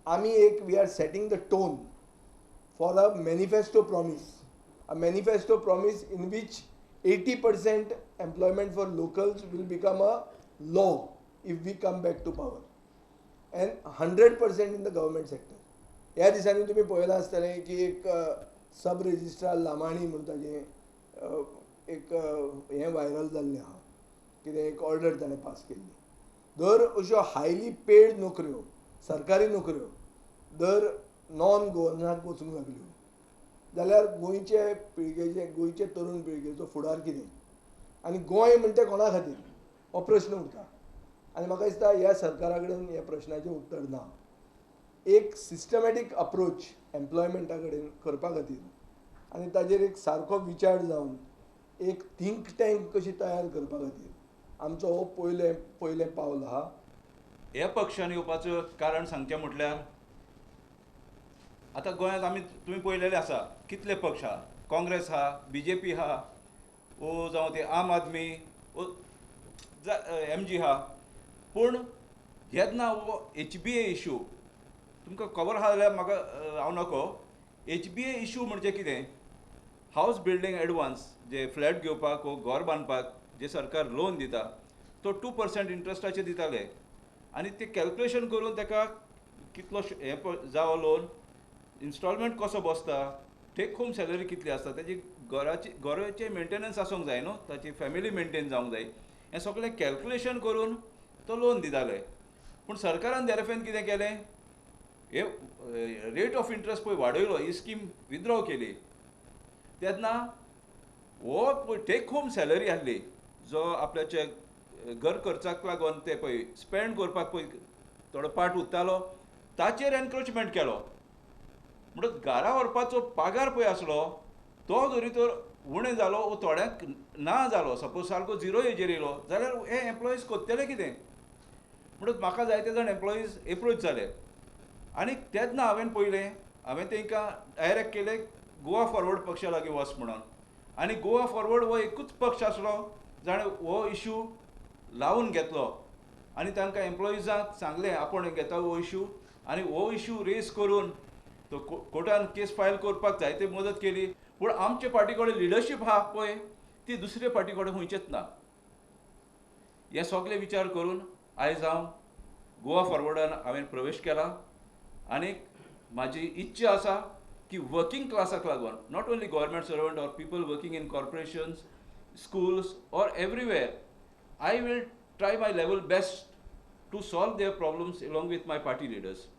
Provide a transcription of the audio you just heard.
आमी एक we are setting the tone for a manifesto promise, a manifesto promise in which 80% employment for locals will become a law if we come back to power and 100% in the government sector. ह्या दिसांनी तुमी पळयलां आसतलें की एक सब registrar Lamani म्हूण ताजें एक हें व्हायरल जाल्लें आहा, कितें एक ऑर्डर ताणें पास केल्ली. दर अश्यो हायली पेड नोकऱ्यो, सरकारी नोकऱ्यो दर नॉन गोवनाक वचूंक लागल्यो जाल्यार गोंयचे पिळगेचे, गोंयचे तरुण पिळगेचो फुडार कितें आनी गोंय म्हणटा कोणा खातीर हो प्रस्न उरता. आनी म्हाका दिसता ह्या सरकारा कडेन ह्या प्रश्नाचें उत्तर ना. एक सिस्टमॅटीक अप्रोच एम्प्लॉयमेंटा कडेन करपा खातीर आनी ताजेर एक सारको विचार जावन एक थिंक टँक कशी तयार करपा खातीर आमचो हो पयलें पयलें पावल आहा. ह्या पक्षान येवपाचो कारण सांगचें म्हटल्यार आतां गोंयांत आमी तुमी पळयलेलें आसा कितले पक्ष आहा. काँग्रेस आहा, बीजेपी आहा, ओ जावं ते आम आदमी ओ एमजी आहा. पूण जेन्ना हो एचबीए इशू तुमकां खबर आहा जाल्यार म्हाका हांव नको. एचबीए इशू म्हणजे कितें? हावज बिल्डींग एडवान्स, जे फ्लॅट घेवपाक वो घर बांदपाक जे सरकार लोन दिता तो 2% इंट्रस्टाचेर दिताले आनी ते कॅल्कुलेशन करून ताका कितलो हें जावो, लोन इन्स्टॉलमेंट कसो बसता, टेक होम सॅलरी कितली आसता, ताजी घराची घराचें मेंटेनन्स आसूंक जाय न्हू, ताची फॅमिली मेंटेन जावंक जाय, हें सगळें कॅल्कुलेशन करून तो लोन दिताले. पूण सरकारान देरफेन कितें केलें, हे रेट ऑफ इंट्रस्ट पळय वाडयलो, ही स्कीम विथड्रॉ केली. तेन्ना हो पळय टेक होम सॅलरी आसली, जो आपल्याचे घर खर्चाक लागून ते पळय स्पेंड करपाक पळय थोडो पार्ट उरतालो, ताचेर एनक्रोचमेंट केलो. म्हणटकच घरा व्हरपाचो पगार पळय आसलो तो जरी तर उणें जालो वो थोड्यांक ना जालो, सपोज सारको झिरो हेजेर येयलो जाल्यार हे एम्प्लॉईज करतले कितें? म्हणटकच म्हाका जायते जाण एम्प्लॉईज एप्रोच जाले आनी तेन्ना हांवें पळयलें, हांवें तांकां डायरेक्ट केलें गोवा फॉरवर्ड पक्षा लागीं वच म्हणून. आनी गोवा फॉरवर्ड हो एकूच पक्ष आसलो जाणें हो इशू लावून घेतलो आनी तांकां एम्प्लॉइजांक सांगलें आपूण घेता हो इशू आनी हो इशू रेज करून तो कोर्टान केस फायल करपाक जायते मदत केली. पूण आमचे पार्टी कडेन लिडरशीप आहा पळय ती दुसरे पार्टी कडेन खंयचेच ना. हे सगळे विचार करून आयज हांव गोवा फॉरवर्डान हांवें प्रवेश केला आनी म्हाजी इच्छा आसा की वर्कींग क्लासाक लागून, not only government servant or people working in corporations, schools or everywhere, I will try my level best to solve their problems along with my party leaders.